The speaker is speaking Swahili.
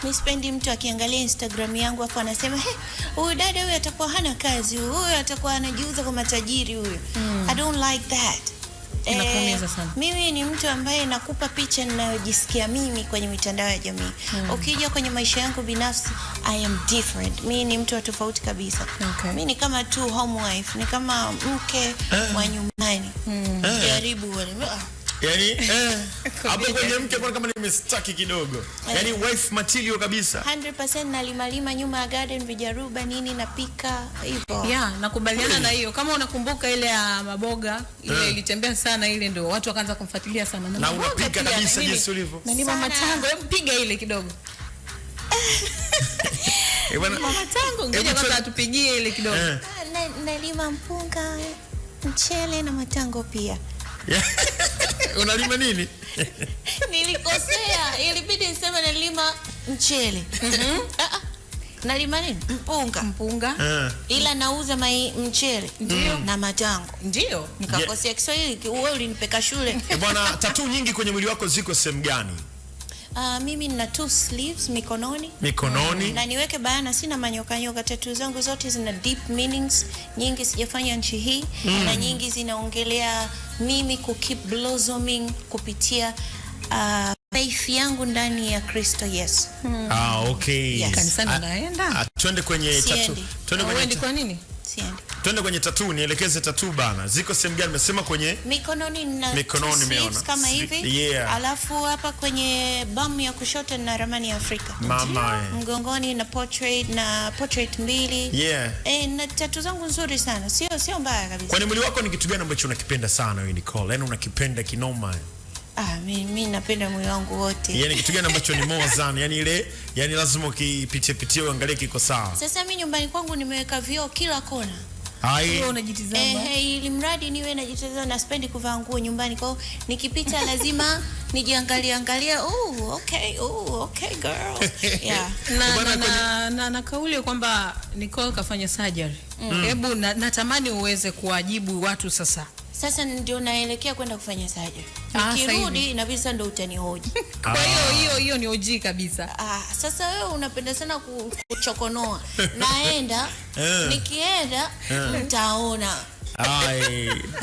Mi sipendi mtu akiangalia Instagram yangu afu anasema, "He, huyu dada huyu atakuwa hana kazi, huyu atakuwa anajiuza kwa matajiri huyu." I don't like that. Inakuumiza sana. Mimi ni mtu ambaye nakupa picha ninayojisikia mimi kwenye mitandao ya jamii. Ukija kwenye maisha yangu binafsi, I am different. Mimi ni mtu wa tofauti kabisa. Mi ni kama tu home wife, ni kama mke wa nyumbani. Jaribu wale. Ah. Yani hapo kwenye mke kwa kama nimestaki kidogo. Yani wife material kabisa. 100%, nalimalima nyuma ya garden, vijaruba nini, napika hivyo. Yeah, nakubaliana na hiyo. Kama unakumbuka ile ya maboga ile ilitembea sana ile, ndio watu wakaanza kumfuatilia sana. Na maboga unapika pia, kabisa na nini. Jinsi ulivyo. Na ni mama Sana. tango, hebu piga ile kidogo. Bwana, Mama tango, ngoja Hebu kwanza atupigie ile kidogo. Ah, nalima mpunga, mchele na matango pia. Unalima nini? Nilikosea, ilibidi niseme nalima mchele. Ah, ah. Nalima nini? Mpunga. Mpunga. Ila nauza mchele na matango. Nikakosea Kiswahili, wewe ulinipeka shule. Bwana, tattoo nyingi kwenye mwili wako ziko sehemu gani? Mimi nina two sleeves mikononi. Mikononi. Na niweke bayana, sina manyoka nyoka. Tattoo zangu zote zina deep meanings, nyingi sijafanya nchi hii na nyingi zinaongelea mimi ku keep blossoming kupitia faith yangu ndani ya Kristo Yesu. Ah, okay. Yes. Kanisani Ah, unaenda? ah, twende kwenye tattoo. Siendi. Twende kwenye Uendi kwa nini? Siendi. Twende kwenye tattoo, nielekeze tattoo bana. Ziko sehemu gani? Nimesema kwenye Mikononi nina Mikononi two sleeves nimeona. kama hivi. Alafu hapa kwenye bum ya kushoto nina ramani ya Afrika. Mama. Mgongoni na portrait, na portrait mbili. Na tattoo zangu nzuri sana. Sio mbaya kabisa. Kwenye mwili wako ni kitu gani ambacho unakipenda sana wewe, Nicole? Yaani unakipenda kinoma. Ah, mi napenda mwili wangu wote. Yaani kitu gani ambacho ni more than, yani ile, yani lazima ukipitie pitie uangalie kiko sawa. Sasa mi nyumbani kwangu nimeweka vioo kila kona. Ai. Wewe unajitizama. Eh, ili mradi niwe najitazama na sipendi kuvaa nguo nyumbani. Kwa hiyo nikipita lazima nijiangalie angalia, oh okay, oh okay girl. Yeah. Na, Bwana, na, na kauli kwamba Nicole kafanya surgery. Hebu natamani uweze kuwajibu watu sasa. Sasa ndio naelekea kwenda kufanya surgery. Ah, sasa Nikirudi hivi. inabidi sasa ndio utanihoji. Kwa hiyo hiyo ni OG kabisa. Ah, sasa wewe unapenda sana kuchokonoa. Naenda, nikienda mtaona. Ai.